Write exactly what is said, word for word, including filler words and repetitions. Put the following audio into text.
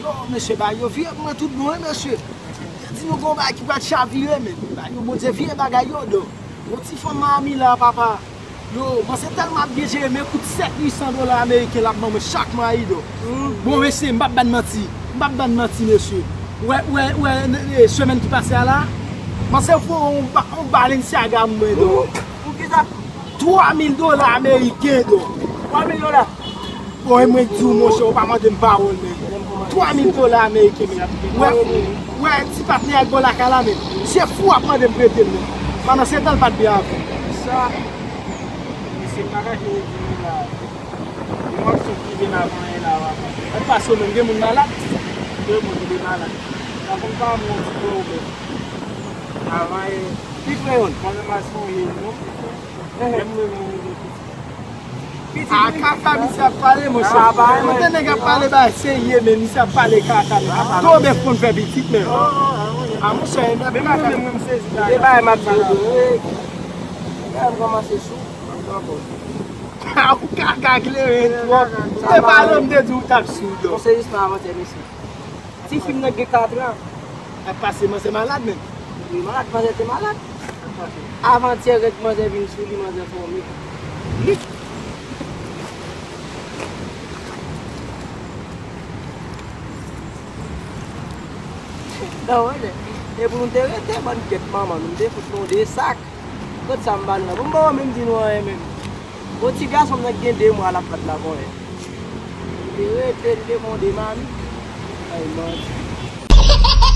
Yo, mesye, bagay yo vire pou mwen tout bon, wi, mesye. Yo di nou gon bagay ki pral chavire, men. Bagay yo, Bondye vire bagay yo, do. Yon ti fanm Miami la, papa. Yo, manzè tèlman ap byen jere, men kout sèt uit san dola ameriken l ap ban mwen chak mwa, wi, do. Bon, mesye, m p ap bann manti. M p ap bann manti, mesye. Wè, wè, wè, ne- ne- semèn ki pase a la, manzè voye yon ba- yon Balenciaga mwen, do. Pou ki sa? Twa mil dola ameriken, do. Twa mil dola? Bon, e mwen di w, monchè, ou pa mande m pawòl, men. Twa mil dola ameriken, men. Wè, wè, ti patnè ak bò lakay la, men. Se fou ap mande m prete l, men. Pandan se tan, l pa t byen avè m. Sa, mesye, m pa kache, di nou la. Yon aksyon prive m ap anyen la, w ap. Mwen pase w menm, gen moun malad? Gen moun ki te malad. Sa konn pa moun ti pwoblèm. Avan e. Ki frè yon? Mwen menm al sonje, non? Menm mwen menm. A kaka misye ap pale, monchè. Mwen tande nèg ap pale bagay serye, men misye ap pale kaka, men. Tonbe konn fè pitit, men. A, monchè, nèg kaka. E bagay m ap di yo, e, e, m kòmanse sou. A, ou kaka kleren twòp. Ou te pale, m te di w t ap sou, do. Bon, se jis nan avantè, mesye. Ti fi m nan gen katran. Ap pase, manzè malad menm. Wi, malad, manzè te malad. Avantyè, rèd manzè vin sou li, manzè fòme. Non, wè, e pou nou te rete, bann kèt manman, nou te fout nou de sak. Kot sa m ba nou la? Bon, m pa menm di nou anyen menm. Bon, ti gason m nan gen de mwa l ap bat la konnen. Li rete, li te bon de mami. Ay, manti.